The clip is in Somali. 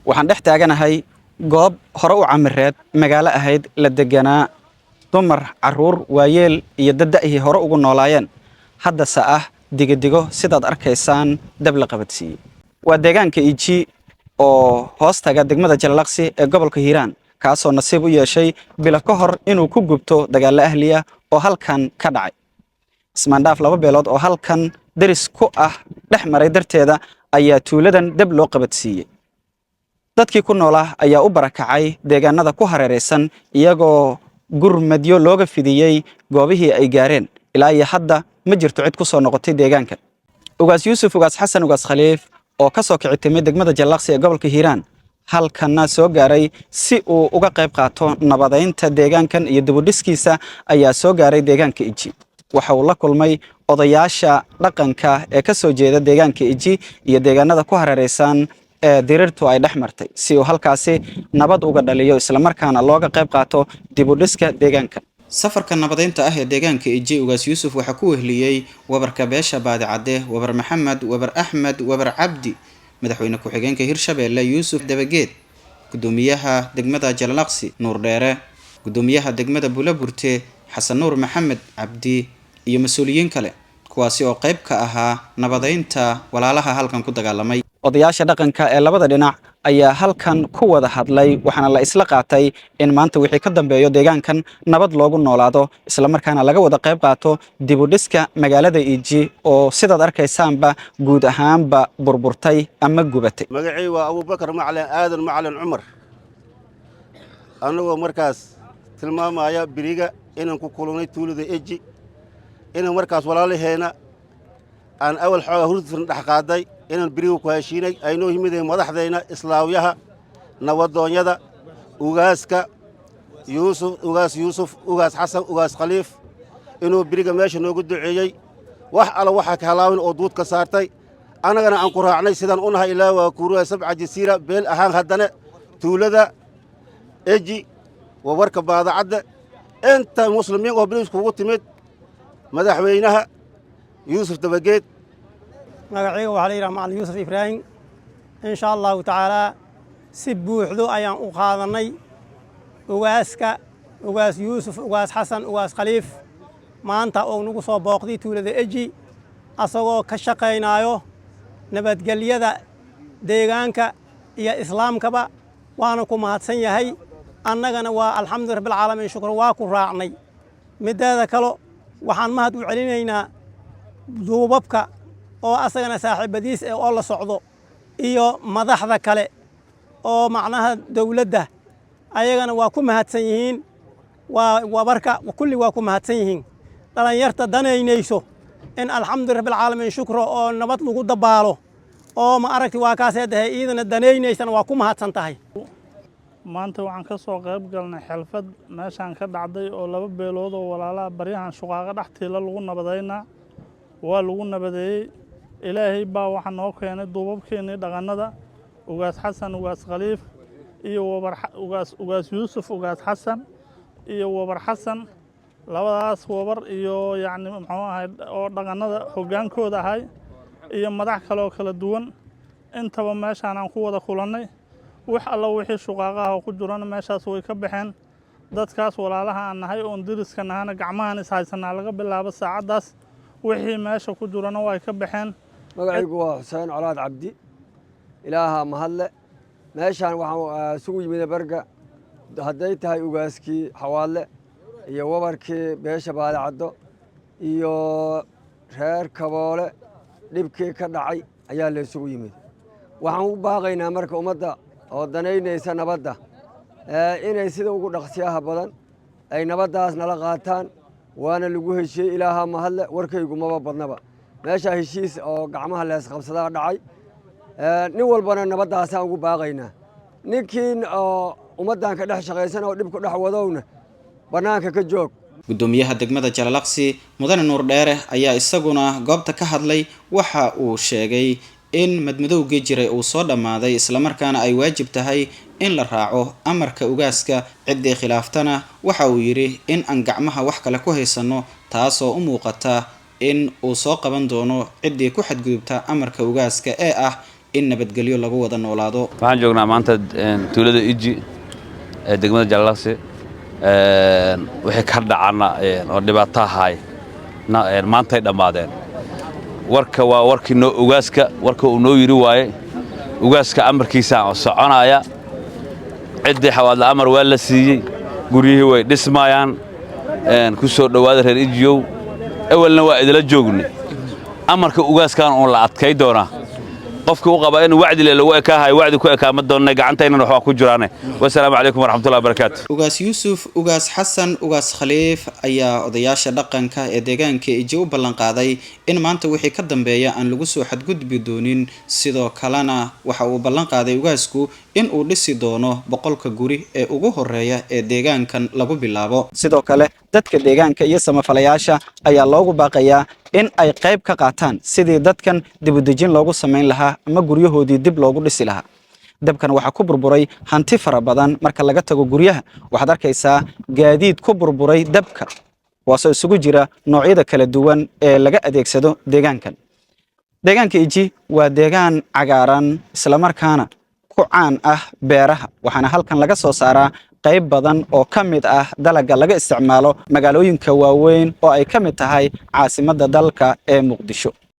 Waxaan dhex taaganahay goob hore u camireed, magaalo ahayd, la deganaa, dumar, caruur, waayeel iyo dad da'ihii hore ugu noolaayeen, haddase ah digadigo sidaad arkaysaan dab la qabadsiiyey. Waa deegaanka Iji oo hoos taga degmada Jalalaqsi ee gobolka Hiiraan, kaasoo nasiib u yeeshay bilo ka hor inuu ku gubto dagaallo ahliya oo halkan ka dhacay. Ismaandhaaf laba beelood oo halkan deris ku ah dhex maray darteeda ayaa tuuladan dab loo qabadsiiyey. Dadkii ku noolaa ayaa u barakacay deegaanada ku hareeraysan, iyagoo gurmadyo looga fidiyey goobihii ay gaareen. Ilaa iyo hadda ma jirto cid ku soo noqotay deegaankan. Ugaas Yuusuf, Ugaas Xasan, Ugaas Khaliif oo ka soo kici timid degmada Jalalaqsi ee gobolka Hiiraan, halkanna soo gaaray si uu uga qayb qaato nabadeynta deegaankan iyo dibudhiskiisa, ayaa soo gaaray deegaanka Iji. Waxa uu la kulmay odayaasha dhaqanka ee ka soo jeeda deegaanka Iji iyo deegaanada ku hareeraysan ee dirirtu ay dhex martay, si uu halkaasi nabad uga dhaliyo, islamarkaana looga qayb qaato dibudhiska deegaanka. Safarka nabadeynta ah ee deegaanka Iji Ugaas Yuusuf waxaa ku wehliyey wabarka beesha Baadicadde, Wabar Maxamed, Wabar Axmed, Wabar Cabdi, madaxweyne ku-xigeenka Hirshabeelle Yuusuf Dabageed, gudoomiyaha degmada Jalalaqsi Nuur Dheere, gudoomiyaha degmada Bulaburte Xasan Nuur Maxamed Cabdi iyo mas-uuliyiin kale, kuwaasi oo qayb ka ahaa nabadeynta walaalaha halkan ku dagaalamay. Odayaasha dhaqanka ee labada dhinac ayaa halkan ku wada hadlay, waxaana la isla qaatay in maanta wixii ka dambeeyo deegaankan nabad loogu noolaado, islamarkaana laga wada qayb qaato dibudhiska magaalada Iji oo sidaad arkaysaanba guud ahaanba burburtay ama gubatay. Magacii waa Abuubakar Macalin Aadan Macalin Cumar. Annagoo markaas tilmaamaya beriga inaan ku kulannay tuulada Eji, inaan markaas walaalaheenna aan awal xoogaa hurdfurn dhex qaaday, inaan beriga ku heshiinay, aynoo yimideen madaxdayna islaawyaha, nabadoonyada, ugaaska Yuusuf, Ugaas Yuusuf, Ugaas Xasan, Ugaas Khaliif, inuu beriga meesha noogu duceeyey, wax alla waxaa ka halaawin oo duudka saartay, annagana aan ku raacnay sidaan u nahay ilaa waa kuruwa Sabca Jasiira beel ahaan. Haddana tuulada Eji, wabarka Baadacadda, inta muslimiin oo beriis kugu timid, madaxweynaha Yuusuf Dabageed. Magacayga waxaa la yidhaha Macalin Yuusuf Ibraahim. Insha Allahu tacaalaa, si buuxdo ayaan u qaadannay ugaaska, Ugaas Yuusuf, Ugaas Xasan, Ugaas Khaliif, maanta oo nagu soo booqday tuulada Eji, asagoo ka shaqaynaayo nabadgelyada deegaanka iyo islaamkaba. Waana ku mahadsan yahay. Annagana waa alxamdu rabbilcaalamiin, shukr, waa ku raacnay. Mideeda kalo, waxaan mahad u celinaynaa duubabka oo asagana saaxiibadiis eh oo la socdo iyo madaxda kale oo macnaha dowladda, ayagana waa ku mahadsan yihiin. Waa wabarka kulli waa ku mahadsan yihiin. Dhalinyarta danaynayso in alxamdu rabbilcaalamiin shukro oo nabad lagu dabaalo oo ma aragti waa kaasee dahay, iidana danaynaysana waa ku mahadsan tahay. Maanta waxaan ka soo qayb galnay xaflad meeshaan ka dhacday oo laba beelood oo walaalaha baryahan shuqaaqa dhextiila lagu nabadaynaa. Waa lagu nabadeeyey. Ilaahay baa waxaa noo keenay duubabkeennii dhaqannada, Ugaas Xasan, Ugaas Khaliif iyo Wabar, Ugaas Yuusuf, Ugaas Xasan iyo Wabar Xasan, labadaas wabar iyo yacni muxuu ahay oo dhaqannada hoggaankooda ahay iyo madax kale oo kala duwan. Intaba meeshaan aan ku wada kulannay. Wax alla wixii shuqaaqaha oo ku jirana meeshaas way ka baxeen. Dadkaas walaalaha aan nahay oon deriska nahana gacmahan is haysanaa laga bilaabo saacaddaas. Wixii meesha ku jirana way ka baxeen. Magacaygu waa Xuseen Colaad Cabdi. Ilaaha mahadle. Meeshaan waxaan isugu yimid berga hadday tahay ugaaskii Xawaadle iyo wabarkii beesha Baadicaddo iyo reer Kaboole. Dhibkii ka dhacay ayaa la isugu yimid. Waxaan u baaqaynaa marka ummadda oo danaynaysa nabadda inay sida ugu dhaqsiyaha badan ay nabaddaas nala qaataan. Waana lagu heshiiyey. Ilaaha mahadle. Warkaygu maba badnaba. Meeshaa heshiis oo gacmaha leesqabsadaa dhacay. Nin walbana nabaddaasaan ugu baaqaynaa. Ninkii oo ummaddan ka dhex shaqaysan oo dhibku dhex wadowna, bannaanka ka joog. Gudoomiyaha degmada Jalalaqsi Mudane Nuur Dheere ayaa isaguna goobta ka hadlay. Waxa uu sheegay in madmadowgii jiray uu soo dhammaaday, islamarkaana ay waajib tahay in la raaco amarka ugaaska. Ciddii khilaaftana waxa uu yidhi in aan gacmaha wax kale ku haysanno, taasoo u muuqata in uu soo qaban doono ciddii ku xadgudubta amarka ugaaska ee ah. In nabadgelyo lagu wada noolaado. Waxaan joognaa maanta tuulada Iji ee degmada Jalalaqsi. Wixii ka dhacana oo dhibaato ahaay maantay dhammaadeen. Warka waa warkii noo ugaaska, warka uu noo yidhi waaye. Ugaaska amarkiisa oo soconaya, ciddii Xawaadle amar waa la siiyey, guryihii way dhismayaan. Ku soo dhowaada reer Ijiyow, ewelna waa idila joognay. Amarka ugaaskan uun la adkay doonaa. Qofkii u qaba in wacdi le lagu ekaahayo, wacdi ku ekaama doonnay, gacantaynan waxbaa ku jiraane. Wasalaamu calaykum waraxmatullahi wabarakaatu. Ugaas Yuusuf Ugaas Xasan Ugaas Khaliif ayaa odayaasha dhaqanka ee deegaanka Iji u ballanqaaday in maanta wixii ka dambeeya aan lagu soo xadgudbi doonin. Sidoo kalena waxa uu ballan qaaday ugaasku in uu dhisi doono 100-ka guri ee ugu horeeya ee deegaankan lagu bilaabo. Sidoo kale dadka deegaanka iyo samafalayaasha ayaa loogu baaqayaa in ay qayb ka qaataan sidii dadkan dibudejin loogu samayn lahaa ama guryahoodii dib loogu dhisi lahaa. Dabkan waxaa ku burburay hanti fara badan. Marka laga tago guryaha, waxaad arkaysaa gaadiid ku burburay dabka, kuwaasoo isugu jira noocyada kala duwan ee laga adeegsado deegaankan. Deegaanka Iji waa deegaan cagaaran, islamarkaana ku caan ah beeraha, waxaana halkan laga soo saaraa qayb badan oo ka mid ah dalagga laga isticmaalo magaalooyinka waaweyn oo ay ka mid tahay caasimadda dalka ee Muqdisho.